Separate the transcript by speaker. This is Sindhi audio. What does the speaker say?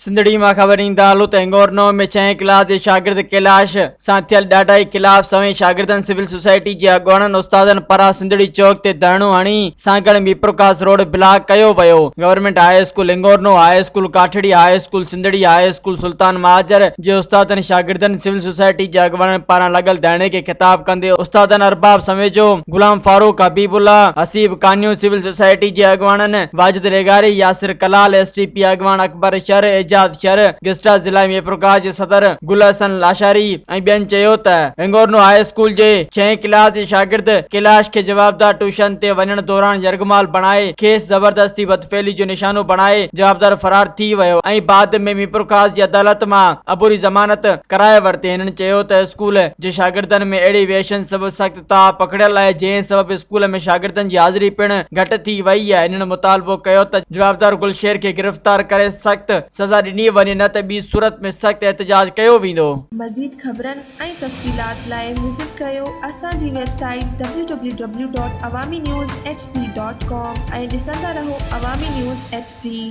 Speaker 1: سنڌڙي مان خبر ايندا هلو ته هنگورنو ۾ ڇهين ڪلاس جي شاگرد ڪيلاش سان ٿيل ڏاڍائي خلاف سوين شاگردن سول سوسائٽي جي اڳواڻن استادن پاران سنڌڙي چوڪ تي ڌرڻو هڻي سانگهڙ ميرپورخاص روڊ بلاڪ ڪيو ويو government high school Hingorno high school Kathri high school Sindhri high school Sultan Mohajir جي استادن شاگردن سول سوسائٽي جي اڳواڻن پاران لڳل ڌرڻي کي خطاب ڪندي استادن ارباب سميجو، غلام فاروق، حبيب الله، حسيب ڪانيو، سول سوسائٽي جي اڳواڻن واجد لغاري، ياسر ڪلال، ايس ٽي پي اڳواڻ اڪبر شر، اعجاز شر، گسٽا ضلعي ميرپورخاص جي صدر گل حسن لاشاري ۽ ٻين چيو ته هنگورنو هاء اسڪول جي ڇهين ڪلاس جي شاگرد ڪيلاش کي جوابدار ٽيوشن تي وڃڻ دوران يرغمال بڻائي کيس زبردستي بدفعلي جو نشانو بڻائي جوابدار فرار ٿي ويو ۽ بعد ۾ ميرپورخاص جي عدالت مان عبوري ضمانت ڪرائي ورتي هنن چيو ته اسڪول جي شاگردن ۾ اهڙي ويشن سبب سخت تاء پکڙيل آهي جنهن سبب اسڪول ۾ شاگردن جي حاضري پڻ گهٽ ٿي وئي آهي هنن مطالبو ڪيو ته جوابدار گلشير کي گرفتار ڪري سخت سزا ڏني وڃي نه ته ٻي صورت ۾ سخت احتجاج ڪيو ويندو.
Speaker 2: مزيد خبرن ۽ تفصيلات لاء وزٽ ڪريو اسان جي website W W W dot Awami news H D dot com ۽ ڏسندا رهو عوامي نيوز ايڇ ڊي.